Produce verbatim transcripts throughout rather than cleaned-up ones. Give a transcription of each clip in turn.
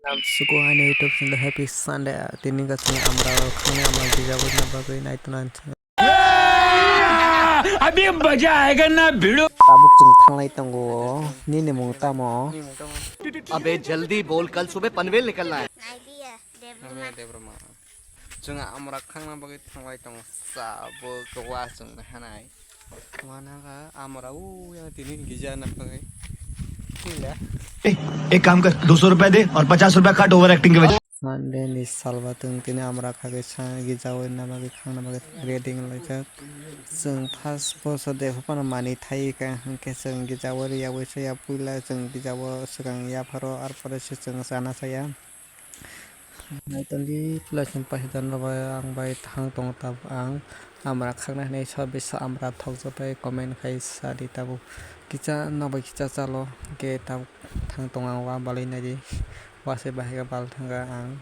Suku ani YouTube channel Happy Sunday. Tini gasini amra khangni amra gija wngna bagwi naitu nang. अभी मजा आएगा ना भिड़ो। Tabuk chwng thanglai tongo. Nini mung tamo? अबे जल्दी बोल, कल सुबह पनवेल निकलना है। Naidiya, Debbarma. Chwng amra khangna bagwi thanglai tongo. Sabo kwasung hanai. Wana ga amra u yang tini gija na bagwi. Tila. एक काम कर, दो सौ रुपए दे और पचास रुपए काट ओवर एक्टिंग के वजह। Sunday ni salba twng tini amra khagwi sa gija o na bagwi khangna bagwi ready wnglaijak. Chwng first bosor de phano mani thai ka hwnkhe chwng gija o riya wi saya puila chwng gija o swkang yapharo arpore se chwng chana saya. Naitali puila chwng paisa dan rok bai ang bai thang tongo tabuk ang amra khaknai hinwi sa bisa amra thokjak bai comment khai sa di tabuk kisa nok bai kisa chalo hwnkhe tabuk thang tongo ang wa balwi nai di. Wasai bahai khe bal thangkha ang.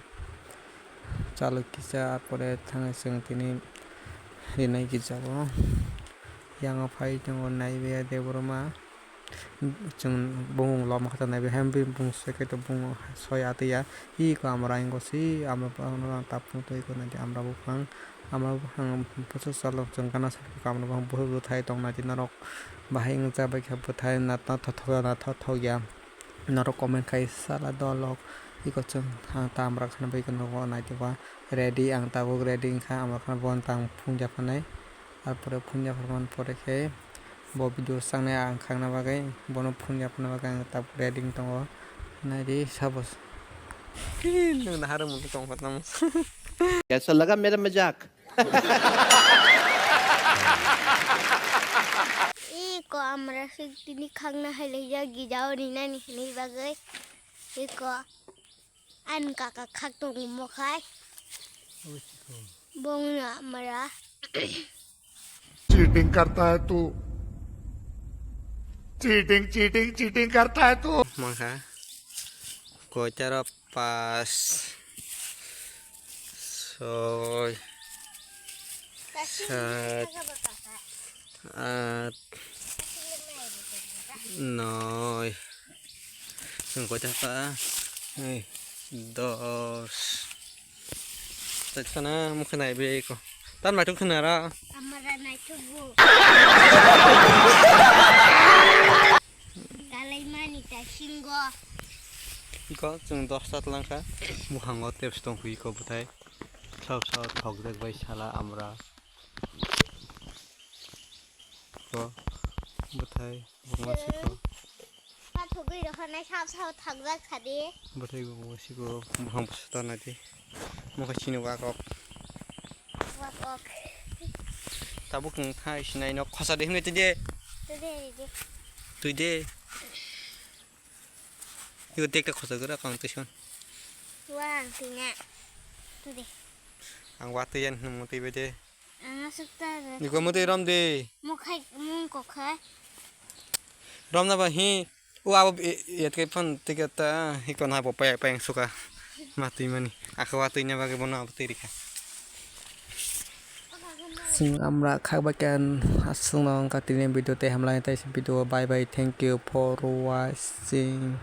Chalo kisa, arpore thangwi chwng tini rinai kisa o. Yang o phai tongo Naibeya Debbarma. Chwng bumung lama khe Naibeya, hem bumung soi khe to bumung soi atwi ya. Iko amra ingo si, amra tapung twi ko nai di amra buphang. Amra buphang bwswk chalo chwng gana sa amra buphang bwswk bwthai tong nai di norok. Bahai wngcha bai khe bwthai na thok thok ya. Norok comment khai sala dolok iko chwng ang ta amra khana bai iko nogo naitokba ready ang tabuk ready wngkha amra khana bo tang phunukya phanai arpore phunukya phanai pore khe bo video sangnai ang khakna bagwi bono phunukya phanai bagwi ang tabuk ready wng tongo naidi sabo. Nwng nahar mung tong phatnamo. कैसा लगा मेरा मजाक? Iko amra sik tini khakna hai lai ya gija o rinani hinwi bagwi. Iko an kaka khak tongo mokhai. Bongno amra. Cheating करता है तू, cheating cheating cheating करता है तू। Mangkha. Koitaro pas. Soi. Sat. At. Noi. Chwng koita kha? Ei, dos. Taikhana mukhe naibe eko. Tan naituk khna ra. Amara naituk bo. Kalaimani ta singo. Iko chwng dos ta twlang kha. Buphango tepsi tong phi iko bwthai. Sao sao thokjak bai sala amra. Ko bwthai bukma siko. Pathogwi rokhanai sao sao thokjak sadi. Bwthai bukma siko buphang bwsa ta nai di. Mokhe chini wak ok. Wak ok. Tabuk wng thai sinai no khosa de hwnwi twi de. Twi de, twi de. Twi de. Iko tekta khosa gra kang twi son. Wa ang twi na. Twi de. Ang wa twi yan hwnwi twi be de. Ang aswk ta de. Iko mutwi rom de. Mo khai mung ko khai. Rom na ba hi. O abo yat kai phan ticket ta hi kon ha bo paya paya suka. Ma twi mani. Akha wa twi na ba ke bono abo twi rikha. Sing amra khak ba kan asung no ka tini video te hamlai tai video bye bye, thank you for watching.